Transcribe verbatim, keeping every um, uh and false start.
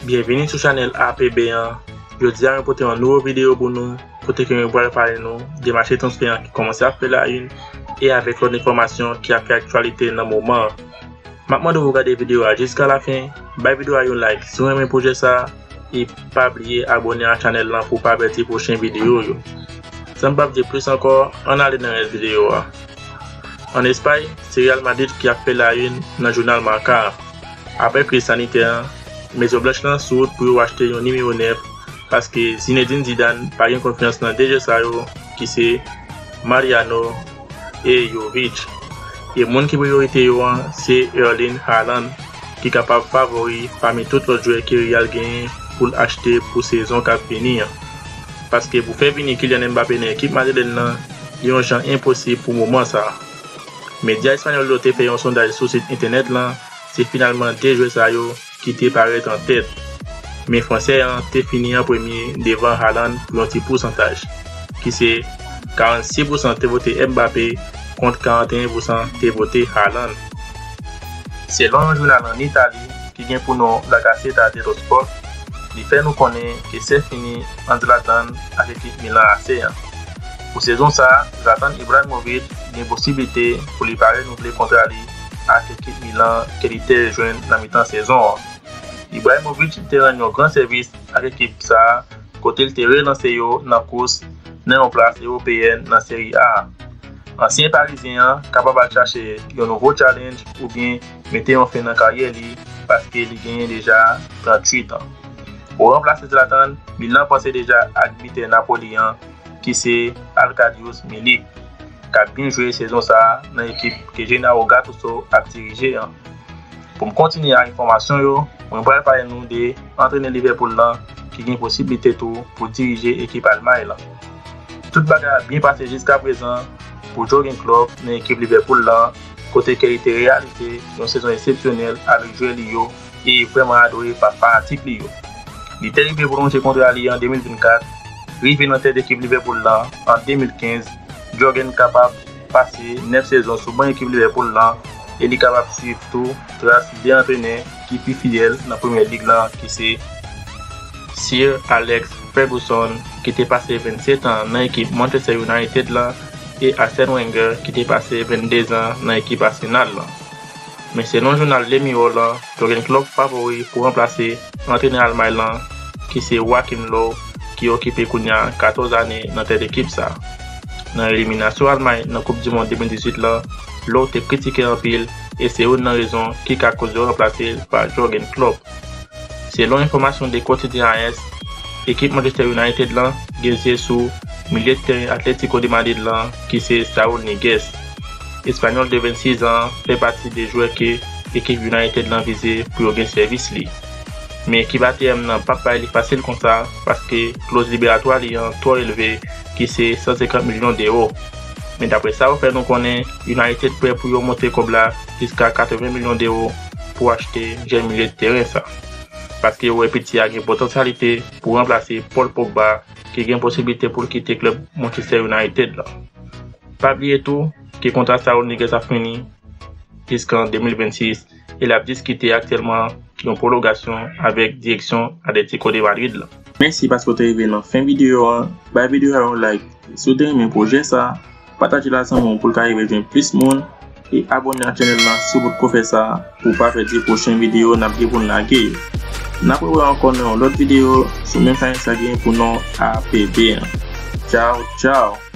Byenvini sou chanèl A P B an. Jodi a, mwen pote yon nouvo videyo pou nou, kote ke mwen pral pale nou de mache transfè an ki kòmanse ap fè la une e avèk lòt enfòmasyon ki ap fè aktyalite nan moman an. M ap mande w pou w gade videyo a jiska lafen, bay videyo a yon like si w renmen pwojè sa a, e pa bliye abòne a chanèl lan pou w pa pèdi pwochen videyo yo. San m p ap di plis ankò, ann ale nan rès videyo a. Ann Espay, se Real Madrid ki ap fè la une nan jounal Marca a. Apre kriz sanitè an, Mezon Blanch lan sou wout pou yo achte yon nimewo nèf, paske Zinedine Zidane pa gen konfyans nan de jwè sa yo, ki se Mariano e Jovic. E moun ki priyorite yo an, se Erling Haaland, ki kapab favori pami tout lòt jwè ke Real genyen pou l achte pou sezon k ap vini an. Paske pou fè vini Kylian Mbappé nan ekip madrilèn lan, li yon jan enposib pou moman sa a. Medya espanyòl yo te fè yon sondaj sou sit entènèt lan, se finalman de jwè sa yo ki te parèt an tèt. Men fransè an te fini an premye devan Haaland pou yon ti pousantaj, ki se karannsis pousan te vote Mbappé kont karanteyen pousan te vote Haaland. Selon yon jounal ann Itali ki gen pou non La Gazzetta dello Sport, li fè nou konnen ke se fini ant Zlatan ak ekip Milan A C an. Pou sezon sa a, Zlatan Ibrahimovic gen posiblite pou li pa renouvle kontra li ak ekip Milan ke li te jwenn nan mitan sezon an. Ibrahimovic te rann yon gran sèvis ak ekip sa a, kote l te relanse yo nan kous nan yon plas ewopeyèn nan Serie A a. Ansyen Parizyen an kapab al chache yon nouvo challenge oubyen mete yon fen nan karyè li, paske li genyen deja tranntuit an. Pou ranplase Zlatan, Milan panse deja ak bitè Napoli an, ki se Arkadiusz Milik, k ap byen jwe sezon sa a nan ekip ke Gennaro Gattuso ap dirije an. Pou m kontinye ak enfòmasyon yo, mwen pral pale nou de antrenè Liverpool lan ki gen posiblite tou pou dirije ekip Almay lan. Tout bagay ap byen pase jiska prezan pou Jurgen Klopp nan ekip Liverpool lan, kote ke li te reyalize yon sezon eksepsyonèl avèk jwè li yo e vrèman adore pa fanatik li yo. Li te rive pwolonje kontra li an de mil vennkat, rive nan tèt ekip Liverpool lan an de mil kenz, Jurgen kapab pase nèf sezon sou ban ekip Liverpool lan e li kapab swiv tou tras de antrenè ki pi fidèl nan Premyè Lig lan, ki se Sir Alex Ferguson, ki te pase vennset an nan ekip Manchester United lan, e Arsène Wenger, ki te pase vennde zan nan ekip Arsenal lan. Men selon jounal Le Mirror lan, Jurgen Klopp favori pou ranplase antrenè Almay lan, ki se Joachim Low, ki okipe kounye a katòz ane nan tèt ekip sa. Nan eliminasyon Almay nan Koup di Mond de mil dizuit lan, Low te kritike anpil e se youn nan rezon ki ka koz yo ranplase l pa Jurgen Klopp. Selon enfòmasyon de Quotidien A S, ekip Manchester United lan gen zye sou milye teren Atlético de Madrid lan, ki se Saúl Ñíguez. Espanyòl de vennsis an fè pati de jwè ke ekip United lan vize pou yo gen sèvis li. Men ekip A T M nan p ap bay li fasil konsa, paske kloz liberatwa li an twò elve, ki se san senkant milyon dewo. Men daprè sa yo fè nou konnen, United prè pou yo monte kòb la jiska katreven milyon dewo pou achte jèn milye de teren sa. Paske yo wè piti a gen potansyalite pou ranplase Paul Pogba, ki gen posiblite pou l kite klèb Manchester United lan. Pa bliye tou ke kontra Saúl Ñíguez ap fini jiskan de mil vennsis e l ap diskite aktyèlman yon pwolongasyon avèk direksyon Atlético de Madrid lan. Mèsi paske w te rive nan fen videyo a. Bay videyo a yon like si w te renmen pwojè sa a. Pataje l ak zanmi w pou l ka rive jwenn plis moun. E abòne ak chanèl lan si w potko fè sa pou w pa pèdi pwochen videyo n ap gen pou n lage yo. N ap rewè ankò nan yon lòt videyo sou menm chanèl sa ki gen pou non A P B an. Tchaw, tchaw!